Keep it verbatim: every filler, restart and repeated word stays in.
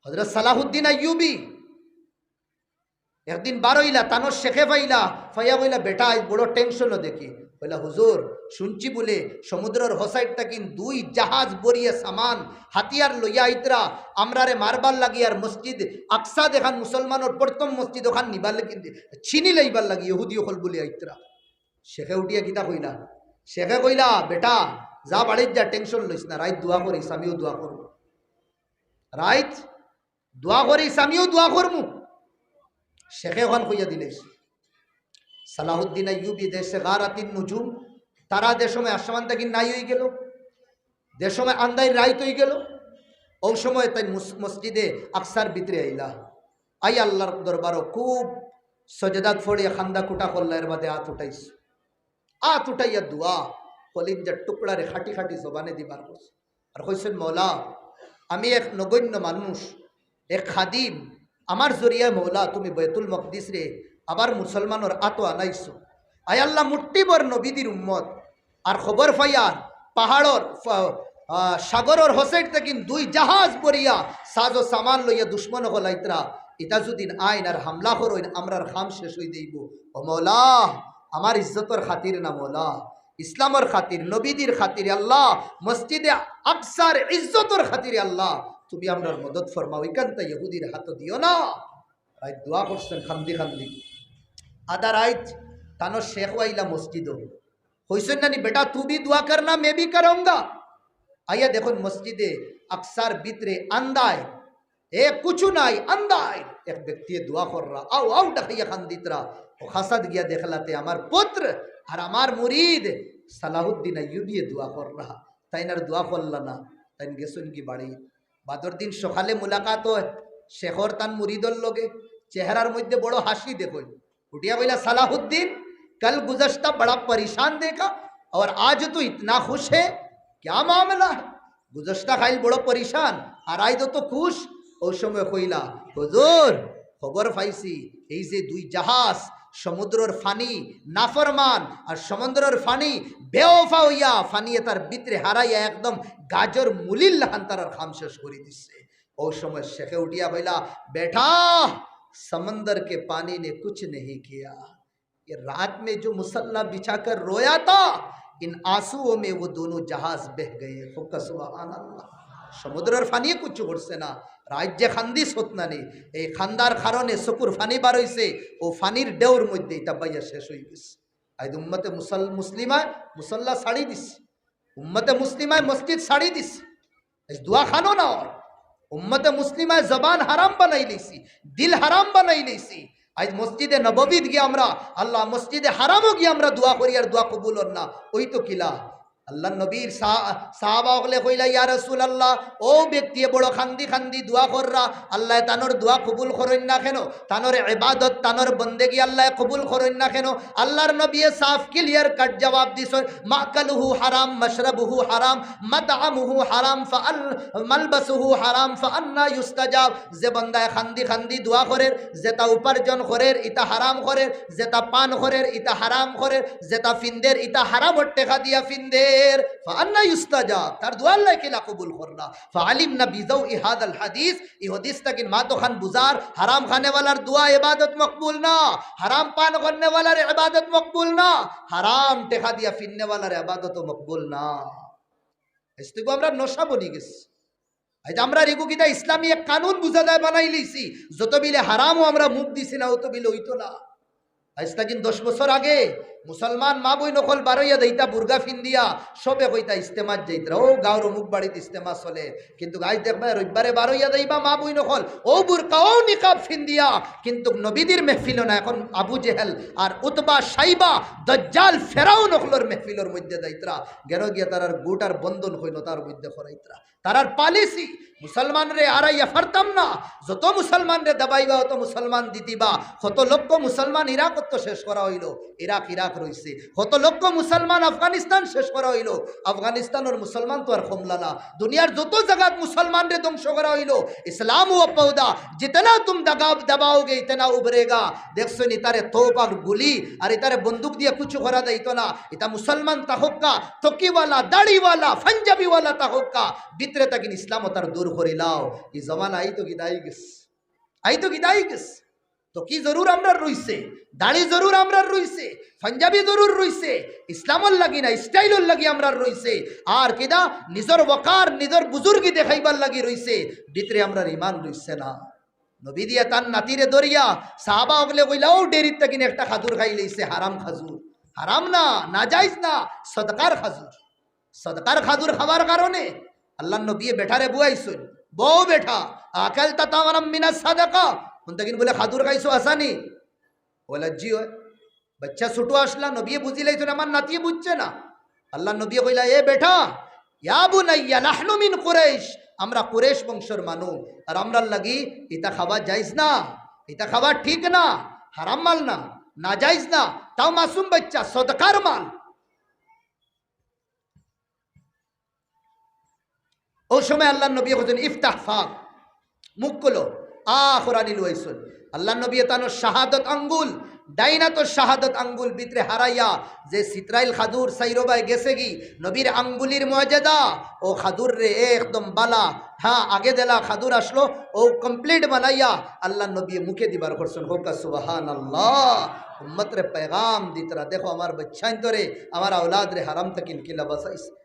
হযরত সালাহুদ্দিন আইয়ুবী একদিন বারইলা, তানর শেখে পাইলা, পাইয়া কইলা, "বেটা, আইজ বড় টেনশনো দেখি।" কইলা, "হুজুর, শুনছি বুলে সমুদ্রর হসাইড থাকিন দুই জাহাজ ভরিয়া সামান, হাতিয়ার লইয়া আইতরা, আমরারে মারবার লাগি আর মসজিদ আকসা যেখান মুসলমানর প্রথম মসজিদ, ওখান নিবার লাগি, ছিনি লইবার লাগি ইহুদি অকল বুলে আইতরা।" শেখে উঠিয়া কিতা কইলা? শেখে কইলা, "বেটা, যা বাড়িত যা, টেনশন লইস না, রাইত দোয়া করিস, আমিও দোয়া করমু। রাইত দোয়া করিস, আমিও দোয়া করমু।" শেখে অখান কইয়া দিলে। সালাহুদ্দিন আইয়ুবী দেশে গারাতিন নুজুম, তারা যে সময় আসমান থাকি নাই অইগেল, যে সময় আন্দাইর রাইত অইগেল, অউ সময় তাইন মুস-, মসজিদে আকসার ভিতরে আইলা। আইয়া আল্লার দরবারো খুব সজদাত পড়িয়া কান্দা-কুটা করলা, এর বাদে আত উঠাইছ। আত উঠাইয়া দোয়া, কলিজার টুকরারে খাটি খাটি জবানেদি বার করছে। আর কইছইন, "মওলা, আমি এক নগণ্য মানুষ, এক খাদিম, আমার জরিয়ায় মওলা তুমি বায়তুল মকদিসরে আবার মুসলমানর আতো আনাইছো। আয় আল্লা, মুট্টিভর নবীদির উম্মত, আর খবর পাইয়ার পাহাড়র ফ-, আহ, সাগরর হসাইড থাকিন দুই জাহাজ ভরিয়া সাজো সামান লইয়া দুশমন অকল আইতরা, ইতা যুদি আইন আর হামলা করইন, আমরার কাম শেষ অই যাইবো। ও মওলা, আমার ইজ্জতর খাতির না মওলা, ইসলামর খাতির, নবীদির খাতিরে আল্লা, মসজিদে আকসার ইজ্জতর খাতিরে আল্লা, তুমি আমরার মদত ফরমাও, ইখানতা ইহুদির হাতো দিও না।" রাইত দোয়া করছইন কান্দি কান্দি। আধা রাইত তানর শেখ আইলা মসজিদো। কইছইন না নি, "বেটা, তু ভি দুয়া করনা, মে ভি করুঙ্গা।" আইয়া দেখইন মসজিদে আকসার ভিতরে আন্দাইর, এ কুছু নাই, আন্দাইর। এক ব্যক্তিয়ে দোয়া কররা, আউ আউ ডাকাইয়া কান্দিতরা। অউ কাছাত গিয়া দেখলা তে আমার পুত্র আর আমার মুরিদ সালাহুদ্দিন আইয়ুবিয়ে দোয়া কররা। তাইন আর দোয়া করলা না, তাইন গেছইন গি বাড়ি। বাদর দিন সকালে মুলাকাত অয় শেখর তান মুরিদর লগে, চেহারার মধ্যে বড় হাসি দেখইন। উঠিয়া কইলা, "সালাহুদ্দিন, কাল গুজশতা বড়া পরেশান দেখা, অর আজ তু ইতনা খুশ হে, ক্যা মামলা হে? গুজশতা কাইল বড় পরেশান, আর আইজ অত খুশ।" অউ সময় কইলা, "হুজুর, খবর পাইছি, এই যে দুই জাহাজ, সমুদ্রর পানি নাফরমান, আর সমুদ্রর পানি বেওফা অইয়া, পানি এতার ভিতরে হারাইয়া একদম গাজর মুলির লাখান তারার কাম শেষ করি দিছে।" অউ সময় শেখে উঠিয়া কইলা, "বেটা, সমুদ্র কে পানি নে কুছ নেহি কিয়া।" ये रात में जो मुसल्ला बिछाकर रोया था, इन आंसुओं में वो दोनों जहाज बह गए। হুক্কা সুবহানাল্লাহ। সমুদ্রর পানিয়ে কুচ্ছু করছে না, রাইত যে কান্দিছ না নি, এই কান্দার কারণে চকুর পানি বার অইছে, অউ পানির ঢেউর মধ্যে ইতা বাইয়া শেষ অই গেছে। আইজ উম্মতে মুসল-, মুসলিমায় মুসল্লা ছাড়ি দিছে, উম্মতে মুসলিমায় মসজিদ ছাড়ি দিছে। আইজ দোয়া খানো না অর। উম্মতে মুসলিমায় জবান হারাম বানাই লইছি, দিল হারাম বানাই লইছি। আইজ মসজিদে নববীত গিয়া আমরা, আল্লাহ, মসজিদে হারামও গিয়া আমরা দোয়া করি আর দোয়া কবুল অর না। অউ তো কিলা? আল্লার নবীর সা-, সাহাবা অকলে কইলা, "ইয়া রাসূলুল্লাহ, অউ ব্যক্তিয়ে বড় কান্দি কান্দি দোয়া কররা, আল্লায় তানর দোয়া কবুল করইন না কেনে? তানর ইবাদত, তানর বন্দেগি আল্লায় কবুল করইন না কেনে?" আল্লার নবীয়ে সাফ clear cut জবাব দিছইন, "মাকালুহু হারাম, মাশরাবুহু হারাম, মাতআমুহু হারাম, ফাআল-, মালবাসুহু হারাম, ফাআন্না ইউস্তাজাব।" যে বন্দায় কান্দি কান্দি দোয়া করের, যেতা উপার্জন করের, ইতা হারাম করের, যেতা পান করের, ইতা হারাম করের, যেতা ফিন্দের, ইতা হারামর টেকা দিয়া ফিন্দের, ফাআন্না ইউস্তাজাব, তার দোয়া আল্লায় কিলা কবুল কররা। ফাআলিমনা বিজাউই হাযাল হাদিস, ই হাদিস থাকিন মাতখান বুজার, হারাম খানেওয়ালার দোয়া ইবাদত মকবুল না, হারাম পান করনেওয়ালার ইবাদত মকবুল না, হারাম টেকা দিয়া ফিন্নেওয়ালার ইবাদতও মকবুল না। আইজ তো ইগু আমরার নশা বনি গেছে। আইজ আমরার ইগু কিতা ইসলামী এক কানুন বুজা যায় বানাই লইছি, যত বিলে হারামও আমরা মুখ দিছি না, অত বিলে অইতো না। আইজ থাকিন দশ বছর আগে মুসলমান মা বইন অকল বারইয়া যাইতা বুরকা ফিন্দিয়া, সবে কইতা ইজতেমাত যাইতরা, অউ গাউর অমুক বাড়িত ইজতেমা চলে। কিন্তুক আইজ দেখবায় রবিবারে বারইয়া যাইবা মা বইন অকল, অউ বুরকা, অউ নিকাব ফিন্দিয়া, কিন্তুক নবীদির মেহফিলো না, এখন আবু জেহেল আর উতবা, শাইবা, দজ্জাল, ফেরাউন অকলর মেহফিলর মধ্যে যাইতরা, গেরো গিয়া তারার গুট আর বন্ধন কইন তার মধ্যে করাইতরা। তারার policy, মুসলমানরে হারাইয়া পারতাম না, যত মুসলমানরে দাবাইবা, অত মুসলমান দিতিবা, কত লক্ষ মুসলমান ইরাকত তো শেষ করা অইলো, ইরাক, ইরাক, রইছে। কত লক্ষ মুসলমান আফগানিস্তান শেষ করা অইলো, আফগানিস্তানর মুসলমান তো আর কমলা না। দুনিয়ার যত জাগাত মুসলমানরে ধ্বংস করা অইলো, ইসলাম হুয়া পৌদা, জিতনা তুম দগা-, দবাওগে ইতনা উভরেগা। দেখছো নি, ইতারে তোপ আর গুলি আর ইতারে বন্দুক দিয়া কুছু করা যাইতো না। ইতা মুসলমান তা হক্কা, তকিওয়ালা, দাড়িওয়ালা, পাঞ্জাবিওয়ালা তা হক্কা, ভিতরে থাকিন ইসলাম অতার দূর করিলাও। ই জমানা আইতো কিতা আইগেছে, আইতো কিতা আইগেছে। তকি জরুর আমরার রইছে, দাড়ি জরুর আমরার রইছে, পাঞ্জাবি জরুর রইছে, ইসলামর লাগি না, স্টাইলর লাগি আমরার রইছে। আর কিতা, নিজর ওকার, নিজর বুজুর্গি দেখাইবার লাগি রইছে, ভিতরে আমরার ইমান রইছে না। নবী দিয়া তান নাতিরে ধরিয়া সাহাবা অকলে কইলা, "ও ডেরিত থাকিন একটা খাজুর খাইলাইছে, হারাম খাজুর।" হারাম না, নাজাইজ না, সদকার খাজুর। সদকার খাজুর খাওয়ার কারণে আল্লাহর নবীয়ে বেটারে বুয়াইছইন, "বউ বেটা, আকালতা তামারাম মিনাস সাদাকা?" হুনতাকিন বুলে, "খাজুর খাইছো আছানি?" বুলে, "জি অয়।" বাচ্চা ছোট আছলা, নবীয়ে বুঝিলাইছইন, আমার নাতিয়ে বুঝছে না। আল্লাহর নবীয়ে কইলা, "এ বেটা, ইয়া বুনাইয়া, নাহনু মিন কুরাইশ, আমরা কুরাইশ বংশর মানুষ, আর আমরার লাগি ইতা খাওয়া জাইজ না, ইতা খাওয়া ঠিক না, হারাম মাল না, নাজাইজ না, তাও মাসুম বাচ্চা, সদকার মাল।" অউ সময় আল্লাহর নবীয়ে কইছইন, "ইফতাহ ফাক, মুখ খুলো।" আ, কোরআনি লুয়াইছইন। আল্লাহর নবীয়ে তানর শাহাদত আঙ্গুল, ডাইন আতর শাহাদত আঙ্গুল ভিতরে হারাইয়া যে সিতরাইল খাজুর সাইরোবায় গেছেগি, নবীর আঙ্গুলির মুজেজা, অউ খাজুররে একদম বালা, হ্যাঁ, আগে যেলা খাজুর আছলো, অউ complete বানাইয়া আল্লাহর নবীয়ে মুখে দিবার করছইন। কউক্কা সুবহানাল্লাহ। উম্মতরে পেগাম দিতরা, দেখো আমার বাচ্চাইন্তরে, আমার আওলাদরে হারাম থাকিন কিলা বাঁচাইছে।